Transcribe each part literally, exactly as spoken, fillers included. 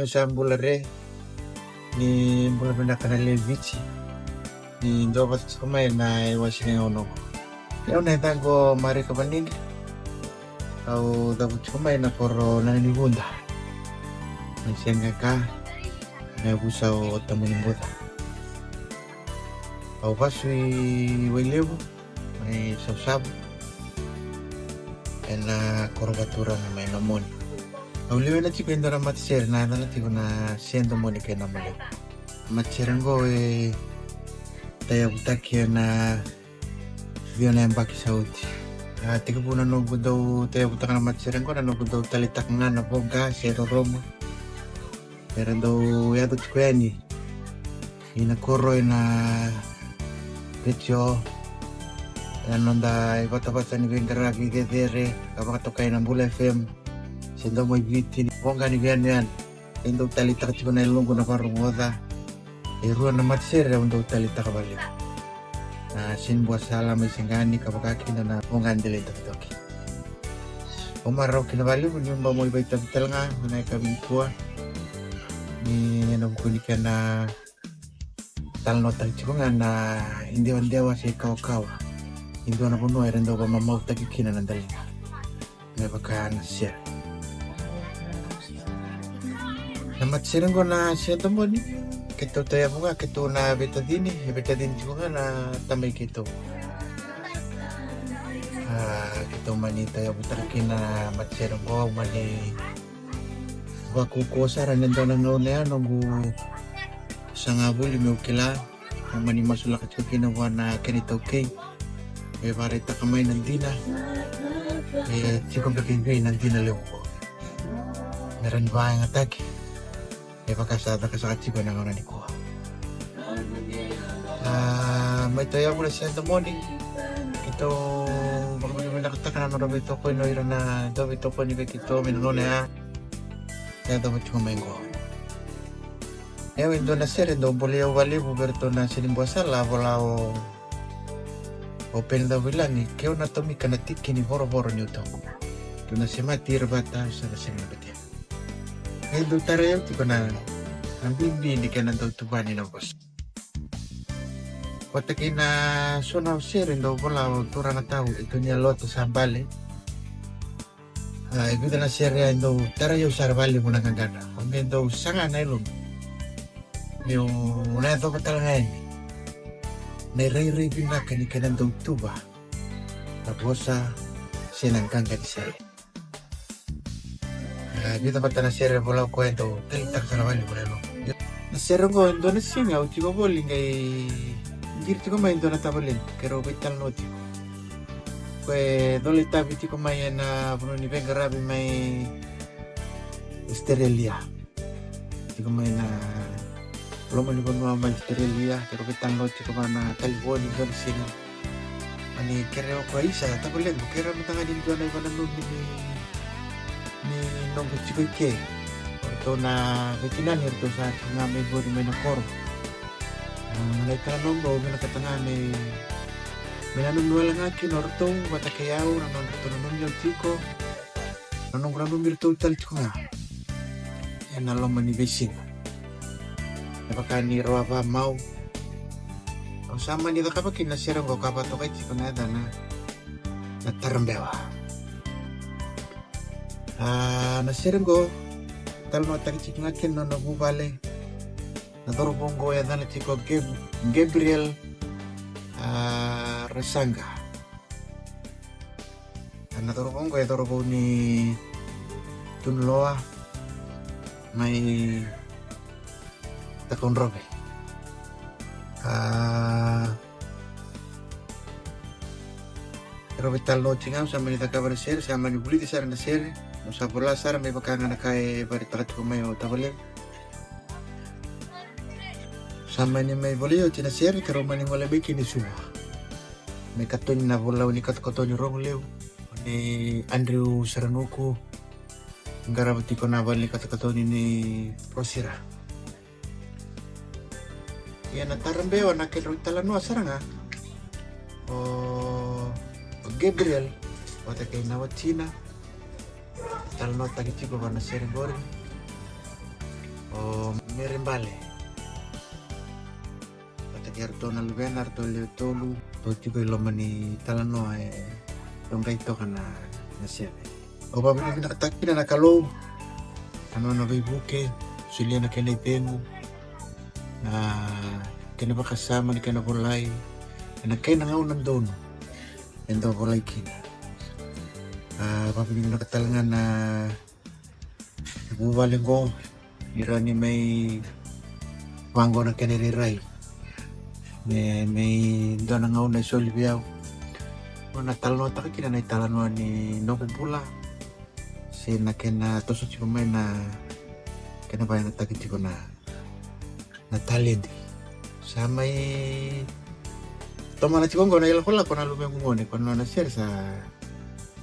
Sa bula re, ni bula vinaka na lewe i Viti. Ni dua vata tiko mai na iwase ni gauna oqo. Au na yacaqu o Marika Vanigi. Au cavuti tiko mai na koro o Nananivuda, na Seqa, na yavusa o Tabonibuca. Au vasu i Wailevu, mai Savusavu, ena koro vakaturaga mai Namoni. Au lewena tiko e dua na matasere, na yacana tiko na Sedomoni kei Namolevu. Matasere oqo e tauyavutaki ena ciwa na yabaki sa oti. A tekivu na noqu dau tauyavutaka na matasere oqo, na noqu dau taleitaka ga na voqa se rorogo era dau yaco tiko yani ina koro, ina retio, ena noda ivatavata ni veiqaravi cecere ka vakatokai na Bula F M se Domo i Viti, ni voqa ni veiyanuyanu. E dau taleitaka tiko na yaloqu na vakarogoca. E rua na matasere au dau taleitaka vakalevu, na Senibuasala mai Seqani ka vaka kina na Voqa Delaitokitoki. Au marau kina vakalevu ni bau mai vakaitavi tale ga ena yakavi nikua, ni ena vuku ni kena talanoataki tiko ga na idewadewa se ikawakawa ni dua na vanua era dau vakamamautaki kina na daliga me vaka na sere. Na matasere oqo na Sedomoni, keitou tauyavu ga, keitou na veitacini, e veitacini tiko ga na tamai keitou. A keitou mani tauyavutaka kina na matasere oqo, au mani vakaukauwa sara ena dua na gauna ya, noqu saga voli meu kila. Au mani masulaka tiko kina vua na kena itaukei me vakaraitaka mai na dina. E tiko beka i vei na dina levu oqo me rawa ni vakayagataki me vaka sa caka saka tiko ena gauna nikua. A mai tauyavu na Sedomoni, keitou vakavinavinakataka na nodra veitokoni o ira na dau veitokoni vei keitou mai na gauna ya. E yacova tiko mai oqo. E, e dua na sere dau bolei au vakalevu vei iratou na Senibuasala, a vola o, o Peni Cauveilagi: Keu na tomika na tiki ni vorovoro niu toqo. Keu na semati ira vata, au sa na sega na batia. E dau tarai au tiko na, na bibi ni kena dau tuvani na vosa. Vata kei na so na sere dau vola o turaga tau e Tonia Lota Sabale. A, e vica na sere e dau tarai au sara vakalevu na qaqana, o me dau saga na yaloqu meu na yacova tale ga yani na irairai vinaka ni kena dau tuva na vosa se na qaqa ni sere. A, vica vata na sere e vola o koya e dau taleitaka sara vakalevu na yaloqu. Na sere oqo, e dua na siga au tiko voli qai qiri tiko mai e dua na tavalequ, keirau veitalanoa tiko. Koya e cola itavi tiko mai ena vanua ni veiqaravi mai Australia. Tiko mai na loma ni vanua mai Australia, keirau veitalanoa tiko vua na talevoni e dua na siga. Mani kerea o koya: Isa tavalequ, kerea mada ga ni dua na ivakananumi ni, ni noqu tiko i ke. O ratou na veitinani, o ratou sa tiko ga mai voli mai na koro. A, na italanoa oqo au vinakata ga me, me nanumi wale ga kina o ratou vata kei au, na nodratou nanumi au tiko, na noqu nanumi iratou tale tiko ga ena loma ni veisiga. E vaka ni rau a vakamau. Au sa mani cakava kina na sere oqo ka vakatokai tiko na yacana na Tarabewa. A, na sere oqo talanoataki tiko ga kina na nona vuvale. Na cauravou oqo e yacana tiko Gab-, Gabriel, a, Rasaqa. A, na cauravou oqo e cauravou ni Tunuloa mai Takaudrove. A, keirau veitalanoa tiko ga, au sa mani cakava na sere, sa mani vulici sara na sere. Au sa vola sara me vaka ga na ka e vakaraitaka tiko mai o tavalequ. Sa mani mai volai oti na sere, keirau mani gole mai kina i Suva me katoni na volau ni katokatoni rogo levu nei Andrew Saranuku, qarava tiko na vale ni katokatoni nei Prosira. Ia na Tarabewa na kedrau italanoa sara ga o, o Gabriel vata kei na watina. Talanoataki tiko vua na sere qori. O Mere Bale. Vata kei ratou na luvena, ratou lewe tolu, ratou tiko i loma ni talanoa e, ratou qai toka na, na sere. Au vakavinavinakataka kina na Kalou na nona veivuke, solia na kena icegu, na kena vakasama, na kena volai ena kena gauna donu e dau volai kina. A, vakavinavinaka tale ga na vuvale qo, ni rawa ni mai vaqo na kena irairai. Me, me dua na gauna e soli vei au, au na talanoataka kina na italanoa ni noqu bula, se na kena toso tiko mai na kena vakayagataki tiko na, na taledi. Sa mai tomana tiko qo na ilakolako na luvequ gone, ko na nona sere sa,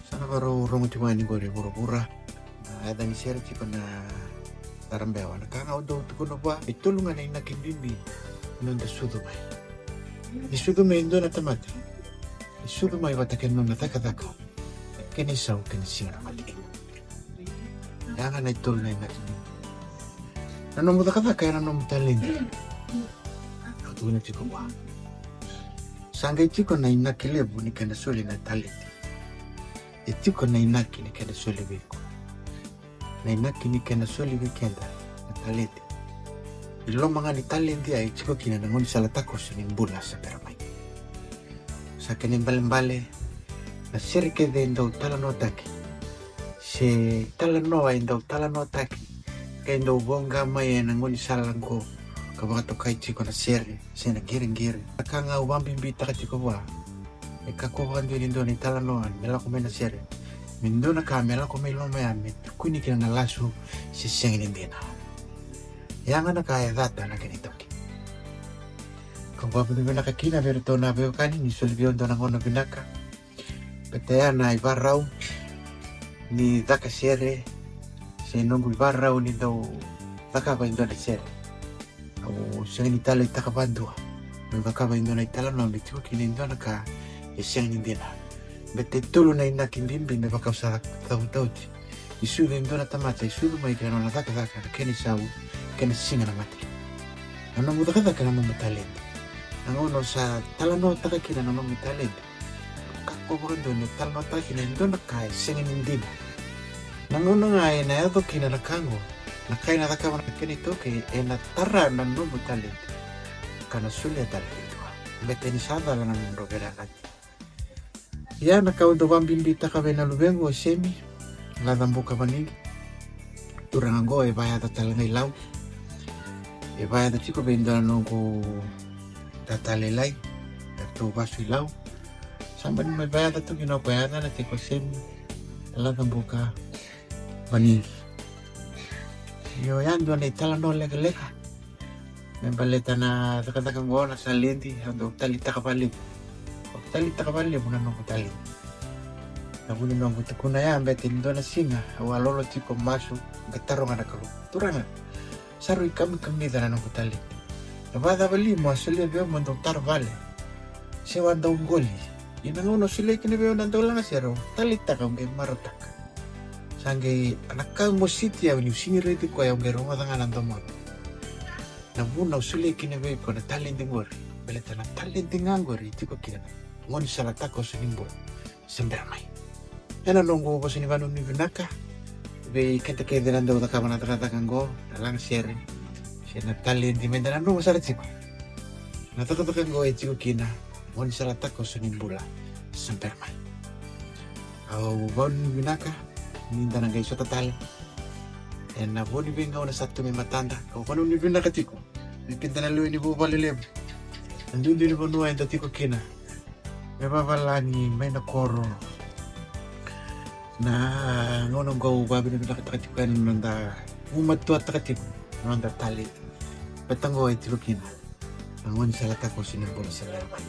sa na varau rogo tiko yani qori e vuravura. Na yaca ni sere tiko na Tarabewa. Na ka ga au dau tukuna vua, e tolu ga na inaki bibi ni noda sucu mai. Ni sucu mai e dua na tamata, ni sucu mai vata kei na nona cakacaka, kena isau, kena siga na mate. Ya ga na itolu na inaki bibi. Na nomu cakacaka ena nomu taledi. Au tukuna tiko vua, sa qai tiko na inaki levu ni kena soli na taledi. E tiko na inaki ni kena soli vei iko. Na inaki ni kena soli vei keda na taledi. I loma ga ni taledi ya e tiko kina na gaunisala takoso ni bula sa bera mai. Sa kena ibalebale, na sere kece e dau talanoataki, se talanoa e dau talanoataki, ka e dau voqa mai ena gaunisala qo, ka vakatokai tiko na sere se na qiriqiri. Na ka ga au vakabibitaka tiko vua, e kakua vakadua ni dua na italanoa me lako mai na sere, me dua na ka me lako mai loma ya me tukuni kina na lasu se sega ni dina. Ya ga na ka e cata na kena itoki. Ka vakavinavinaka kina vei iratou na veiwekani ni soli vei au dua na gauna vinaka. Baleta ya na ivarau ni caka sere, se noqu ivarau ni dau cakava e dua na sere. Au sega ni taleitaka vakadua meu cakava e dua na italanoa me tiko kina e dua na ka e sega ni dina. Baleta e tolu na inaki bibi me vaka au sa cavuta oti. Ni sucu e dua na tamata, e sucu mai kei na nona cakacaka, na kena isau, kena siga na mate. Na nomu cakacaka na nomu taledi. Na gauna o sa talanoataka kina na nomu taledi, kakua vakadua ni talanoataka kina e dua na ka e sega ni dina. Na gauna ga ena yaco kina na ka qo, na ka ena cakava na kena itoki, ena tara na nomu taledi ka na solia tale vei dua. Baleta ni sa cala na nodrau veiyalayalati. Ia na ka au dau vakabibitaka vei na luvequ o Semi Lacabuka Vanigi. Turaga qo e vakayaca tale ga i Lau. E vakayaca tiko vei dua na noqu tata lailai, eratou vasu i Lau. Sa mani mai vakayaca tu kina o koya, yacana tiko Semi Lacabuka Vanigi. Io, ya dua na italanoa lekaleka me baleta na cakacaka qo na taledi, au dau taleitaka vakalevu. Au taleitaka vakalevu na noqu taledi. Na vuni noqu tukuna ya, baleta ni dua na siga au a lolo tiko masu, qai taroga na Kalou, Turaga, sa rui kamikamica na noqu taledi. Na vakacava li mo a solia vei au mo dau tara vale, se au a dau qoli? Ia na gauna o solia kina vei au na dau lagasere, au taleitaka, au qai marautaka. Sa qai, na ka e mositi au niu sega ni raici koya, au qai rogoca ga na domona. Na vuna au solia kina vei iko na taledi qori, baleta na taledi ga qori e tiko kina na gaunisala takoso ni bula sa bera mai. Ena noqu vosa ni vakanuinui vinaka vei keda kece na dau cakava na cakacaka qo, na lagasere, se na taledi, meda nanuma sara tiko. Na cakacaka qo e tiko kina gaunisala takoso ni bula sa bera mai. Au vakanuinui vinaka ni da na qai sota tale ena vo ni veigauna sa tu mai matada. Au vakanuinui vinaka tiko vei keda na lewe ni vuvale levu, na duidui ni vanua eda tiko kina, me vavalagi mai na koro. Na gauna qo au vakavinavinakataka tiko ena noda gumatuataka tiko na noda taledi. Baleta qo e tiko kina na gaunisala takoso ni bula sa bera mai.